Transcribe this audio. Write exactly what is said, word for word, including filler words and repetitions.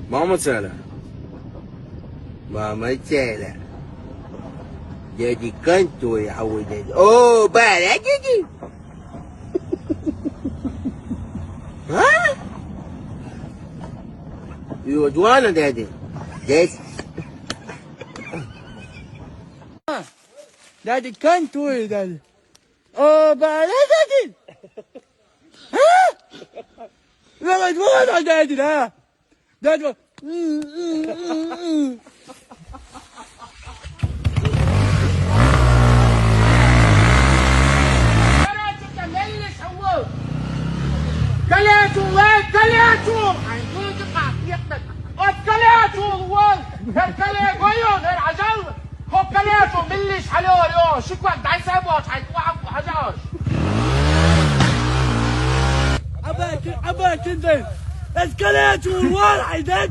Mama Sala. Mama Sala. Daddy Kanto ya hawa daddy. Oh, ba da daddy. Ha? You want daddy? Daddy. Daddy Kanto ya daddy. Oh, ba da daddy. Ha? You want daddy da? Daddy. Kalecho, wait, Kalecho! Ay, dur ki kapıyaktan. Ot Kalecho, wol! Her Kale goyo, her acal! Hop Kalecho, milliş halo yo, şikwa dai sai bo, ay, wa acal! Abakin, abakin dai! Es Kalecho, wol, ay, dai!